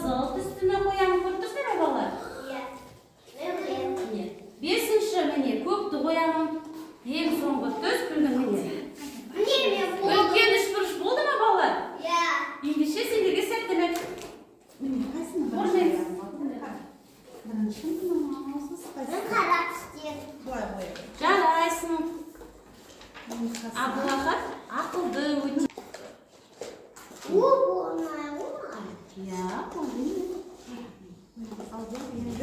Қызыл түстіні қоямын. Көріп тұрсыздар ма, балалар? Иә. Міне. Бесінші, міне, көкті қоямын. Ең соңғы түс күлгін, міне. Үлкен үшбұрыш болды ма, балалар? Иә. Ендеше сендерге сәттілік. Міне, қайсыны Орындаймыз. бірінші? Мен қара түстен. Былай қояйық. Жарайсың. Абдулахат ақылды өте. Оп, оңай, оңай. Иә, оңай. Алдияр, енді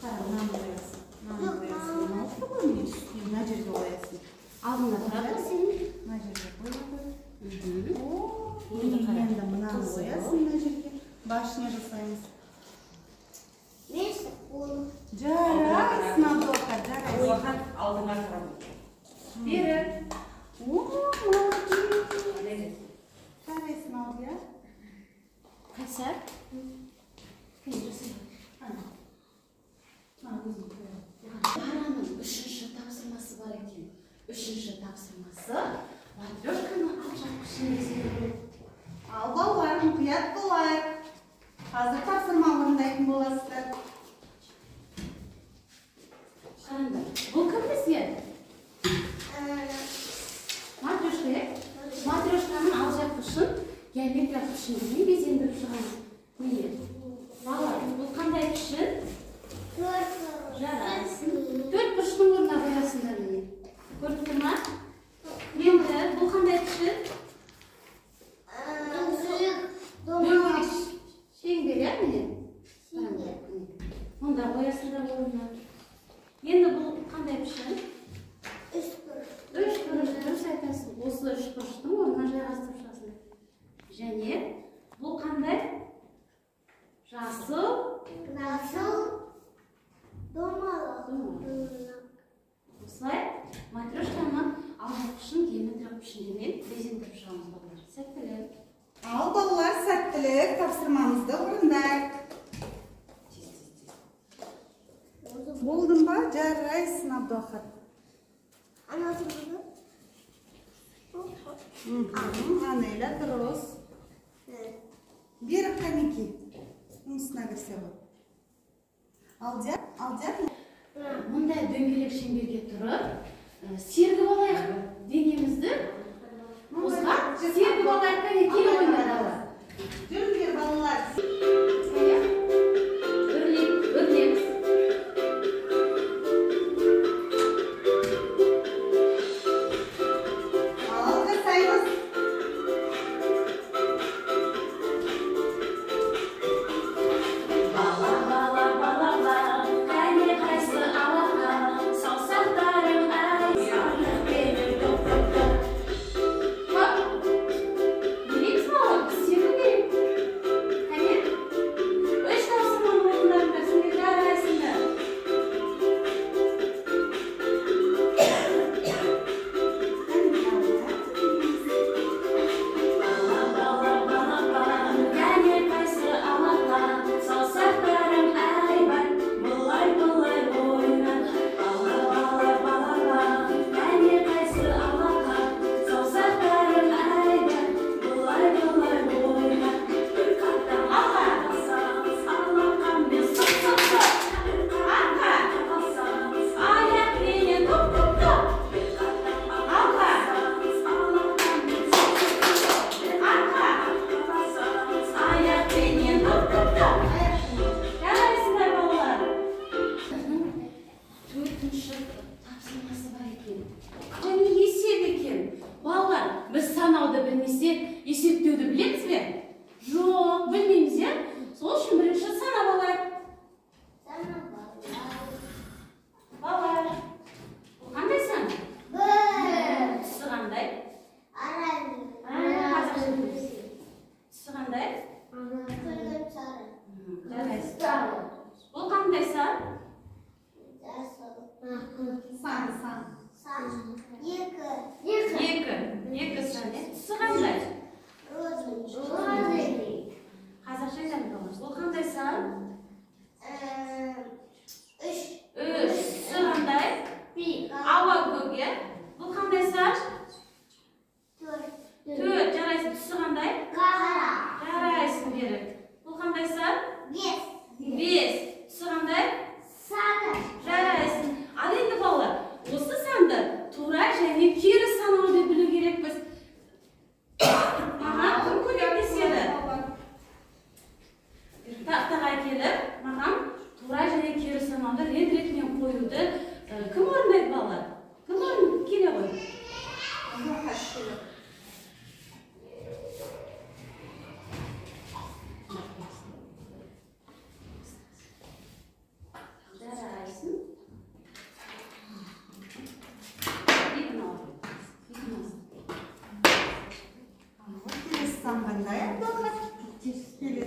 қара, мынаны қоясың. Мынаны қоясың. Мынау ғой, міне, үстіне мына жерге қоясың. Алдыңда тұрады ғой сенің. Мына жерге қоя қой. О, Енді қара. енді мынаны Қызыл. қоясың мына жерге. Башня жасаймыз. Мен ол. Жарайсың, Абдулахат, жарайсың. Абдулахат, алдыңа қара. Бері. О, молодец. Жарайсың, Алдияр. Қайсар? Кәне, жасай. Ана. Мына өзің қоя. Дараның үшінші тапсырмасы бар екен. Үшінші тапсырмасы матрешканы алжапқышын безендіру. Ал балалар, мұқият болайық. Қазір тапсырма орындайтын боласыздар. Қараңдар, бұл кім бізге? Матрешка, иә? Матрешканың алжапқышын геометриялық пішіндермен безендіріп шығамыз. Міне, балалар, бұл қандай пішін? Төрт. Жарайсың. Төрт бұрыштың орнына қоясыңдар, міне. Көріп тұр ма? Енді бұл қандай пішін? Дөңгелек шеңбер, иә, міне? Шеңбер. Міне. Мұнда қоясыңдар орнына. Енді бұл қандай пішін? Үш бұрыш. Үш бұрыш, дұрыс айтасың. Осы үш бұрыштың орнына жайғастырып шығасыңдар. Және бұл қандай? Жасыл. Жасыл. Домалақ. Домалақ. Осылай матрешканы алжапқышын геометриялық пішіндермен безендіріп шығамыз, балалар. Сәттілік. Ал балалар, сәттілік, тапсырмамызды орындайық. Тез, тез, тез. Болдың ба? Жарайсың, Абдулахат. Анасы болды. Анеля, дұрыс. Бері, қанеки. Жұмысына кірсе ғой. Алдияр, Алдияр. Мұндай дөңгелек шеңберге тұрып, сергіп алайық денемізді. Қозғап, сергіп алайық, кәне, кел ойна, балалар. Жүріңдер, балалар. Үрлейік, үрлейміз. Ал, жасаймыз. Бала, бала, бала, қәне қайсы алақан, саусақтарың ай, сандық менің топ, топ, топ. Хоп. Билейміз, балалар? Сан қандай, Абдулхат? Келесі.